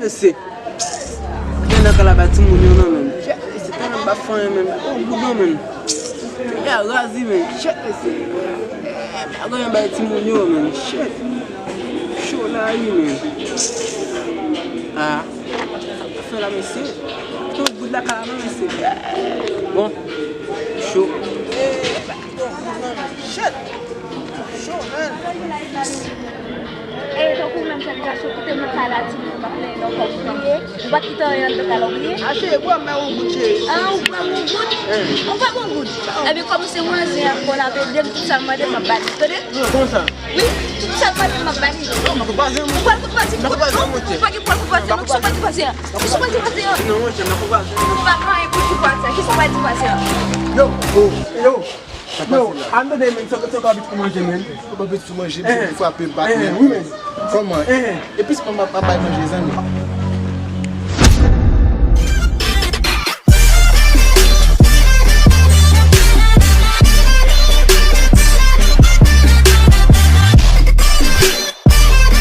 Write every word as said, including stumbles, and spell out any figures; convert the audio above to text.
Mesye, gen nan kay la bay timoun yo non, menm. Shit, mesye, tèlman m pa fè anyen, menm. Oh, boudon, menm. Ya razi, menm. Shit, mesye. Pa gen anyen bay timoun yo, menm. Shit. Cho la, wi, menm. Ah. Sa fè la, mesye. Tout bout la kay la, non, mesye. Bon. Cho. Shit. Cho, menm. E tankou menm sèl gason, kite mwen kay la, timoun, m ap plenyen nan kò m, ou bliye. Ou pa t kite anyen anndan kay la, ou bliye. A, cheri, bwè m yon gout, cheri. A, ou bwè m yon gout? Ou bwè m yon gout? Ebyen, kòm se mwen, zen an, kò la ap ede m, tout sa l mande, m ap ba li. Tande? Non, kòman sa? Wi, tout sa l mande, m ap ba li. Non, m ap koupaze, mwen. Ou pral koupaze? M ap koupaze, mwen, cheri. Ou pa gen pou al koupaze, non. Kisa w pral di pase a? Kisa w pral di pase a? Non, mwen, cheri, m ap koupaze. Ou pa gen anyen pou di pase a. Kisa w pral di pase a? Yo, oh, yo. Yo, an tande, men, sa, sa w ka vit pou manje, men. Ou pa vit pou manje, misye frape m pa. Wi, men. Kòman? Epi se mwen m ap bay manje, zanmi.